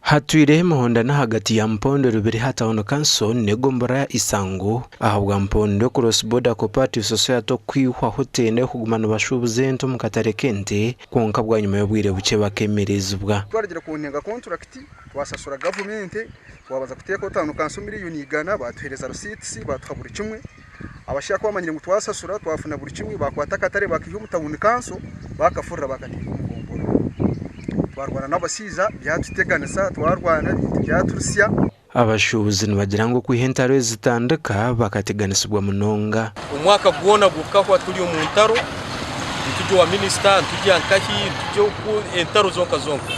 Hatwireho emihondano ahagati ya Mpondo Rubiriha Town Council n'egomborora ya Isango ahabwa Mpondo Cross Border Cooperative Society okwihwaho tenda y'okuguma nibashuubuza ente omu katare k'ente kwonka bwanyima y'obwire bukye bakemerezibwa. Twaragira kunenga kontrakiti twasasura gavumenti twabanza kuteekaho tauni kanso miriyoni igana baatuheereza risiitisi baatuha buri kimwe. Abashaija ku baamanyire ngu twasasura twafuna buri kimwe baakwata akatare bakaiha omu tauni kanso baakafurura baakateeka omu gomborora. Twarwana n'abashaija byatuteganisa twarwana ebintu byaturusya. Abashuubuzi nibagira ngu okwiha entaro ezi zitandika bakateganisibwa munonga. Omwaka gwona gukahwa turi omu ntaro, nitugya owa minisita, nitugya nkahi, nitugya oku, entaro zonka zonka.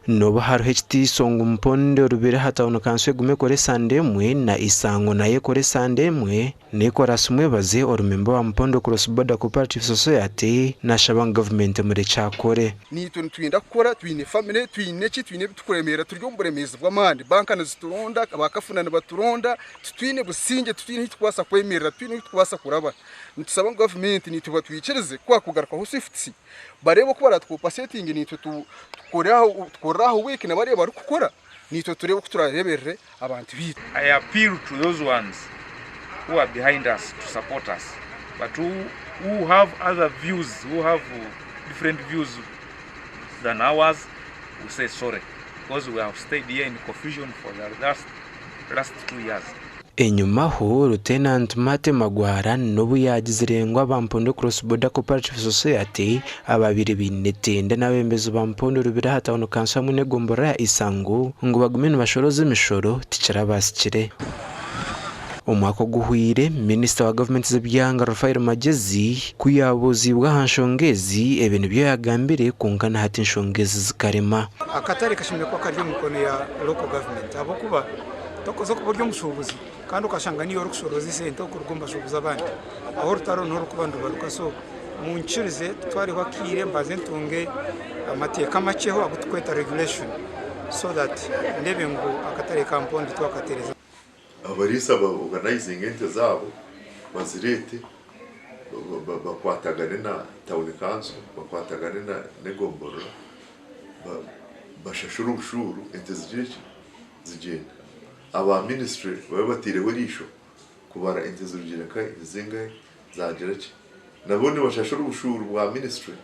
N'obu hariho ekitiiso ngu Mponde orubire aha tauni kanso egume ekore esande emwe na Isango nayo ekore esande emwe, Nicholas Mwebaze ori memba wa Mpondo Cross Border Cooperative Society nashaba ngu gavumenti emurekye akore. Naitwe nitwenda kukora, twine famire, twine ki, twine ebitukuremeera, turi omu buremeezi bw'amaani. Banka nizituronda, ba kafuna nibaturonda, titwine busingye, titwine ahu turikubaasa kwemerera, titwine ahu turikubaasa kuraba. Nitusaba ngu gavumenti naitwe batwikirize ku haakugarukaho swifts, bareebe oku baratukompasetinge naitwe tukore aho, tukorere aho wiiki na bariya barikukora, naitwe tureebe oku turareeberere abantu baitu. I appeal to those ones who are behind us to support us but who, who have other views, who have different views than ours, we say sorry because we have stayed here in confusion for the last, last 2 years. Enyimaho, Lieutenant Matte Magwara n'obu yaagizire ngu aba Mpondo Cross Border Cooperative Society ababaire baine etenda n'abeebembezi ba Mpondo Rubiri aha tauni kanso hamwe n'egomborora ya Isango ngu bagume nibashoroza emishoro tikirabaasikire. Omwaka oguhweire, minisita wa gavumenti z'ebyanga Raphael Magyezi ku yaabuuziibwe aha nshonga ezi, ebi nibyo yaagambire kwonka na hati enshonga ezi zikarema. Akatare kashemereire kuba kari omu mikono ya local government ahabw'okuba tokuza kuba ori omushuubuzi kandi okashanga niiwe orikushorooza esente okuruga omu bashuubuzi abandi. Aho orutaro niho rurikuba nirubaruka so munyikirize tutwareho akaire mbanze ntunge amateeka makyeho agu turikweta regulation so that ndeebe ngu akatare ka Mpondo twakatereeza. Abariisa ba organizinge ente zaabo bazireete bakwatagane na town council, bakwatagane n'egomborora bashashure obushuuru ente zigire ki? Zigyende. Aba ministry babe bataireho eriisho kubara ente zirugire nkahi, nizingahi, zagira ki? Nabo nibashashura obushuuru bwa ministry.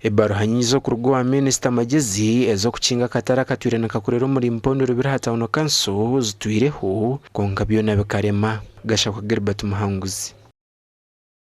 Ebaruha nyingi z'okuruga owa Minisita Magyezi ez'okukinga akatare akatwire nikakorera omuri Mpondo Rubiriha Town Council zitwireho kwonka byona bikarema. Gashakwa Gilbert Muhanguzi.